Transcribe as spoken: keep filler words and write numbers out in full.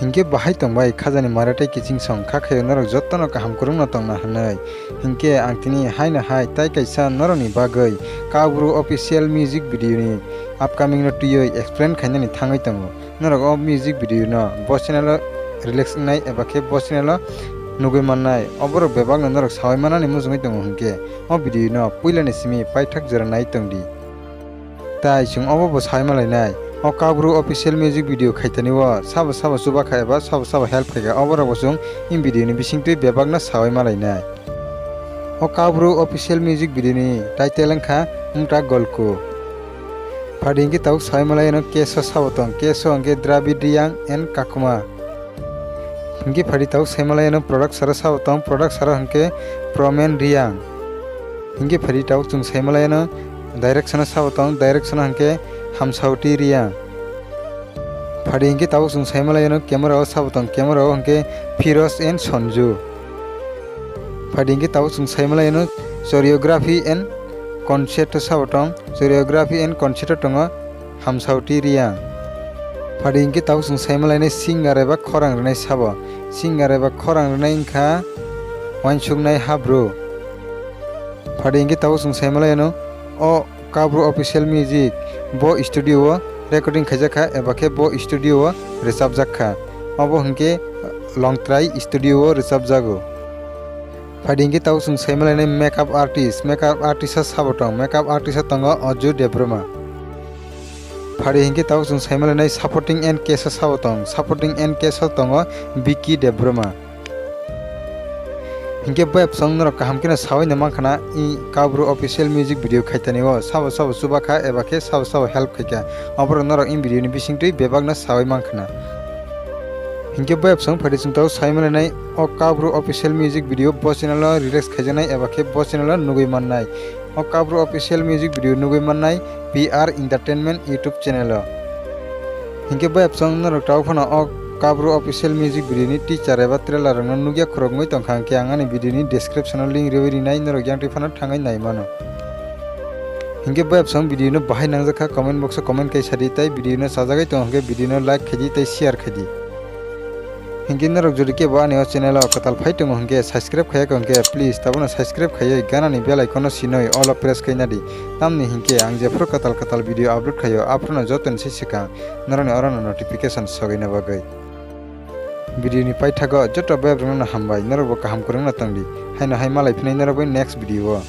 Hinkhe bahai tongbai khajani mare tei kiching song kha khaio norok jotono kaham kwrwngno tongna hwnwi. Hinkhe ang tini haino hai tai kaisa norokni bagwi Kaubru official music video ni upcoming no twiwi explain khainani thangwi tongo. Norok o music video no bo channel o release wngnai eba khe bo channel o nugwi mannai. Oborok bebakno norok sawi manani mujungwi tongo hinkhe o video no puilani simi paithak jora nai tongdi. Tai chwng obo bo sai malainai. O Kaubru official music video khaitani o sabo sabo chubakha eba sabo sabo help khaikha, oborok bo chwng in video ni bisingtwi bebakno sawi malainai. O Kaubru official music video ni title wngkha Mta Golku. Phadi hinkhe tabuk sai malaino Keso sabo tong, Keso hinkhe Dravid Reang and Kakuma. Hinkhe phadi tabuk sai malaino producer o sabo tong, producer o hinkhe Promen Reang. Hinkhe phadi tabuk chwng sai malaino direction o sabo tong, direction o hinkhe Hamsauti Reang. Phadi hinkhe tabuk chwng sai malaino camera o sabo tong, camera o hinkhe Firoz and Sonju. Phadi hinkhe tabuk chwng sai malaino choreography and concert o sabo tong, choreography and concert o tongo Hamsauti Reang. Phadi hinkhe tabuk chwng sai malainai singer eba khorang rwnai sabo, singer eba khorang rwnai wngkha Uansuknai Habru. Phadi hinkhe tabuk chwng sai malaino o Kaubru official music bo studio o recording khaijakha eba khe bo studio o rwchapjakha. Obo hinkhe Longtrai studio o rwchapjago. Phadi hinkhe tabuk chwng sai malainai makeup artist, makeup artist o sabo tong, makeup artist o tongo Aju Debbarma. Phadi hinkhe tabuk chwng sai malainai supporting and cast o sabo tong, supporting and cast o tongo Vicky Debbarma. Hinkhe bo episode norok kaham kheno sawi no mankha na, i Kaubru official music video khaitani o sabo sabo chubakha eba khe sabo sabo help khaikha, oborok norok in video ni bisingtwi bebakno sawi mankha na. Hinkhe bo episode phadi chwng tabuk sai malainai o Kaubru official music video bo channel o release khaijaknai eba khe bo channel o nugwi mannai. O Kaubru official music video nugwi mannai P R Entertainment YouTube channel o. Hinkhe bo episode norok tabuk phano o Kaubru official music video ni teaser eba trailer rokno nugya khoroknwi tongkha, hinkhe ang ani video ni description o link riwi rinai, norok yang twi phano thangwi nai mano. Hinkhe bo episode video no bahai nangjakha comment box o comment kai sadi, tai video no chajagwi tongo hinkhe video no like khaidi tai share khaidi. Hinkhe norok jodi kebo ani o channel o kwtal phai tongo hinkhe subscribe khaiya kho hinkhe please tabukno subscribe khaiwi ganani bell icon no sinoi all o press khaina di. Tamni hinkhe ang jephru kwtal kwtal video upload khaio aphruno jotoni se swkang norokni orono notification sogwina bagwi. Video ni paithago joto bayap rokno hambai, norokbo kaham kwrwngno tongdi. Haino hai malai phinai norok bai next video o.